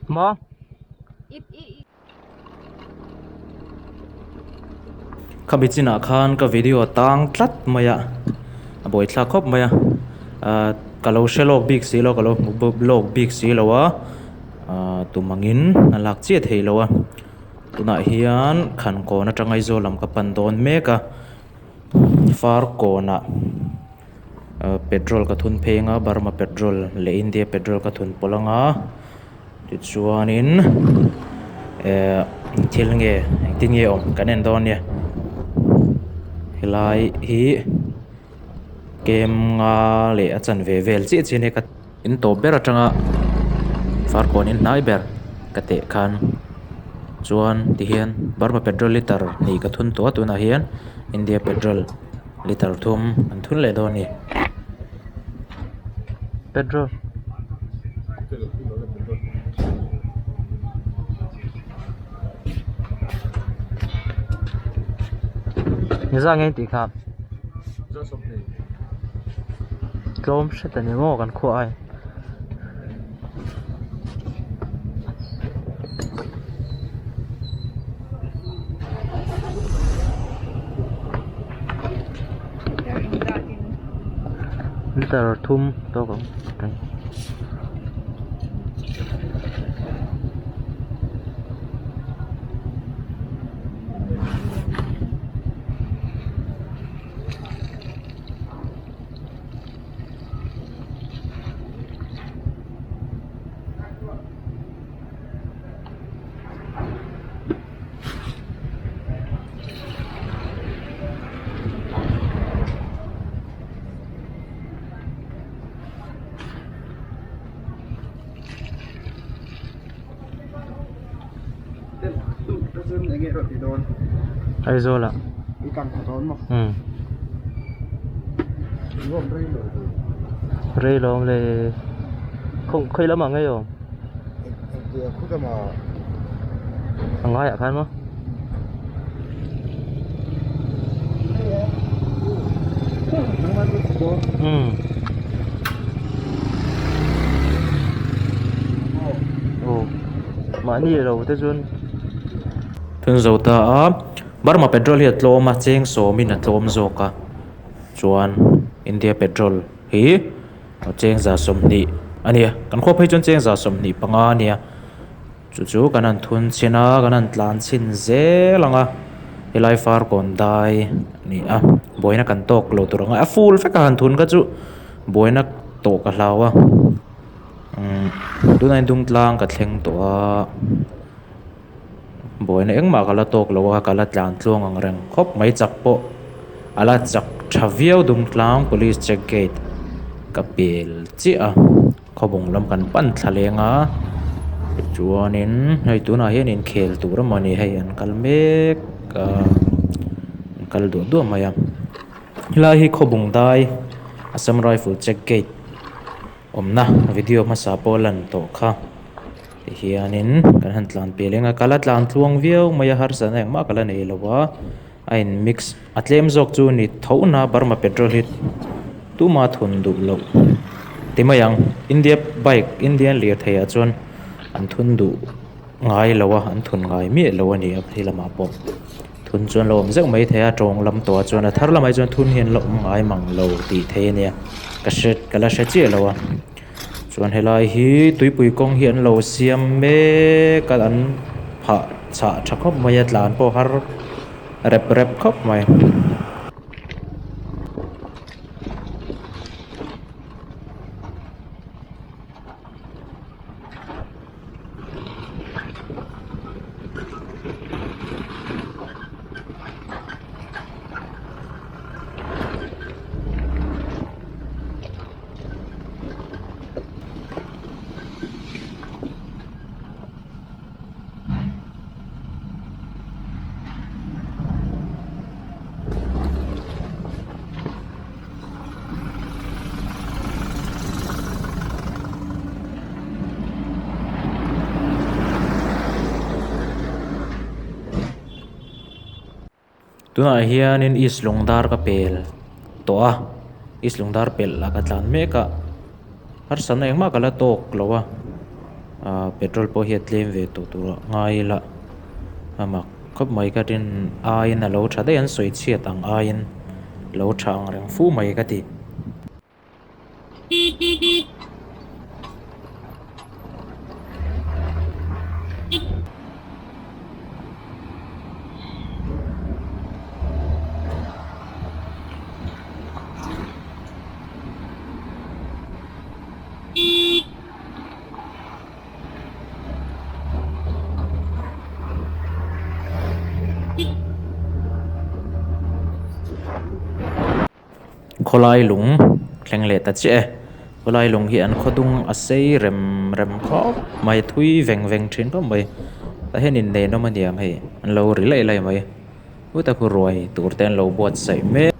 Maw? Khami chinah khan ka video tang tlat mai a, a buaithlak khawp mai a, ahh ka lo hre lawk bik si lo ka lo hmu lawk bik si lo a, ahh tum angin a lak chiah theih loh a, tunah hian Khankawn atanga Aizawl lam ka pan dawn mek a, Farkawnah ahh petrol ka thun phei anga Burma petrol leh India petrol ka thun pawlh anga. Tichuanin eh thil nge engtin nge awm kan en dawn nia helai hi kem nga leh a chanve vel chiah chiah ania ka in tawp ber atanga farkawn in hnai ber ka teh khan chuan tihian burma petrol liter hnih ka thun tawh a tunah hian india petrol liter thum an thun leh dawn a ni. Petrol Engzah nge tih kha tlawm hret a ni maw kan khuah ai. Liter thum tawk ang Aizawl ah umm rei lo awm le khawi lamah nge awm a ngaiah khan maw. Umm aw mahni lo te chuan Thun zo ta a Burma petrol hi a tlawm a cheng sawmin a tlawm zawk a chuan India petrol hi cheng za 20 a nia kan khua phei chuan cheng za 25 a nia. Chu chu kan han thun chhin a, kan han tlan chhin zel ang a, helai farkawn dai a ni a, buaina kan tawk lo tur ang a, a full vek a han thun kha chu buaina tawh ka hlau a, umm tunah hian dung tlang ka thleng tawh a, buaina engmah ka la tawk lo a, ka la tlan tluang ang reng khawp mai chak pawh a la chak tha viau dung tlang police check gate ka pel chiah a. Khawbung lam kan pan thla leng a tichuanin hei tunah hian inkhel tur emawni hei an kal mek a an kal duah duah mai a helai hi khawbung dai Assam rifle check gate awmna video hmasa pawh a lan tawh kha tihianin kan han tlan piah leng a kal a tlan tluang viau mai a harsatna engmah ka la nei lo a. A in mix a tlem zawk chu ni tho na Burma petrol hi tuma thun duh loh ti mai ang India bike Indian lirthei ah chuan an thun duh ngai lo a an thun ngai miah lo a ni a phei lamah pawh thun chuan lo awm zeuh mai thei a tawng lam tawh ah chuan a thar lamah hi chuan thun hian la awm ngai mang lo tih theih a nia ka hre ka la hre chiah lo a chuan helai hi tuipui kawng hi an lo siam mek a an phah chhah tha khawp mai a tlan pawh har rep rep khawp mai. Tunah hianin East Lungdar ka pel tawh a. East Lungdar pelh lah ka tlan mek a, harsatna engmah ka la tawk lo a, ah petrol pawh hi a tlem ve tawh tur a ngai ila a mak khawp mai ka rin aiin a lo tha daih an sawi chhiat ang aiin lo tha ang reng fu mai ka ti. Khawlai lung thleng leh ta chiah e khawlai lung hi an khaw dung a sei rem rem khawp mai thui veng veng thin khawp mai tah hian inneih awm aniang hei an lo ri laih laih mai huta khu ruai tur te an lo buatsaih mek.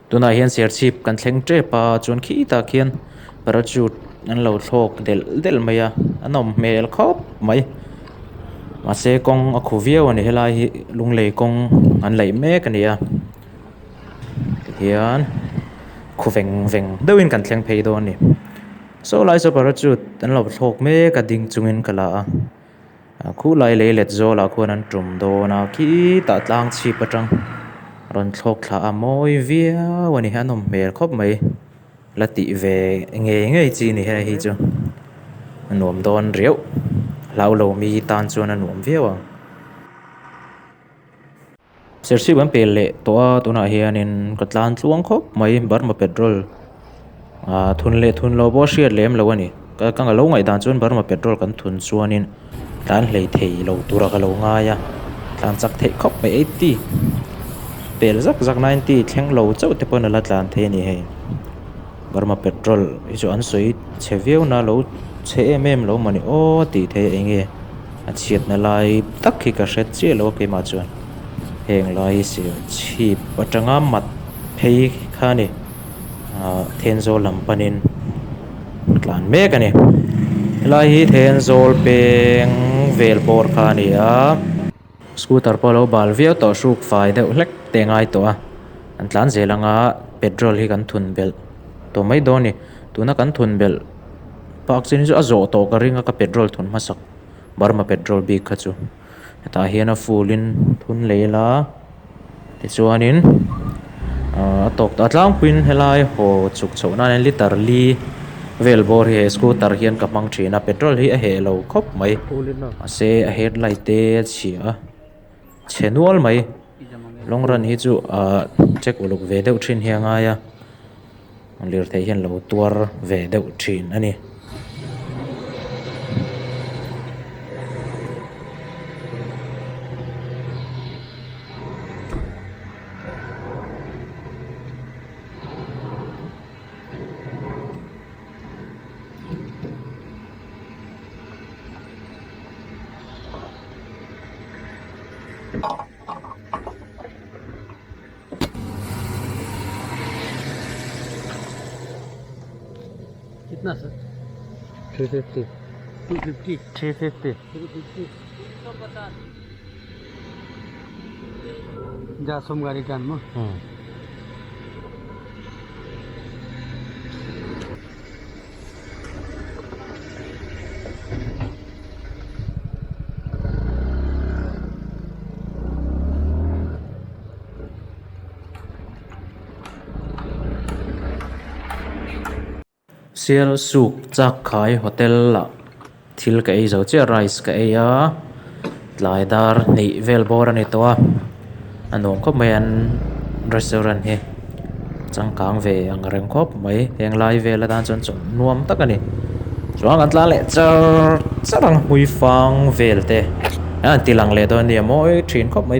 Tunah hian serchhip kan thleng tep a chuan khitah khian parachute an lo thlawk delh delh mai a a nawm hmel khawp mai mahse kawng a khu viau a ni helai hi lunglei kawng an laih mek a ni a tihian khu veng veng deuhin kan thleng phei dawn a ni saw lai saw parachute an lo thlawk mek a ding chungin ka la a. Khulai lei let zawlah khuan an tum dawn a khitah tlang chhip atang rawn thlawk thla a mawi viau a ni a nawm hmel khawp mai la tih ve ngei ngei chi a ni hei hi chu a nuam dawn riauh hlau lo mi tan chuan a nuam viau ang. Serchhip an pel leh tawh a tunah hianin ka tlan tluang khawp mai Burma petrol ah thun leh thun lo pawh a hriat lem lo a ni ka ka lo ngaihdan chuan Burma petrol kan thun chuanin tlan hlei thei lo tura ka lo ngai a tlan chak theih khawp mai eighty pel zak zak ninety thleng lo chauh te pawn a la tlan thei a ni hei Burma petrol hi chu an sawi chhe viau na lo chhe em em lo mawni aw tih theih a eng nge. A chhiatna lai tak hi ka hre chiah lo a keimah chuan heng lai hi serchhip atanga mat phei kha a ni ah Thenzawl lam panin tlan mek a ni helai hi Thenzawl peng vel bawr kha a ni a scooter pawh a lo bal viau tawh hruk fai deuh hlek te a ngai tawh a an tlan zel anga petrol hi kan thun belh tawh mai dawn a ni tuna kan thun belh. Park chin hi chu a zawh tawh ka ring a ka petrol thun hmasak Burma petrol bik kha chu hetah hian a full in thun leh ila tichuanin ahh a tawk a tlangpuiin helai haw chhuk chhoh nan hian liter li vel bawr hi he scooter hian ka hmang thin a petrol hi a heh lo khawp mai mahse a headlight te a chhia a chhe nual mai long run hi chu ahh check uluk ve deuh thin hi a ngai a. Lirthei hian lo tuar ve deuh thin a ni. Kitna sir? 350. 250. 350. 350. जा सोमवारी जानु Sialsuk Chakkhai hotel ah thil ka ei zo chiah rice ka ei a tlai dar hnih vel bawr a ni tawh a a nuam khawp mai an restaurant hi changkang ve ang reng khawp mai heng lai vel atan chuan chawlh nuam tak a ni chuan kan tlan leh char char ang hmuifang vel te an ti lang leh dawn a nia mawi thin khawp mai.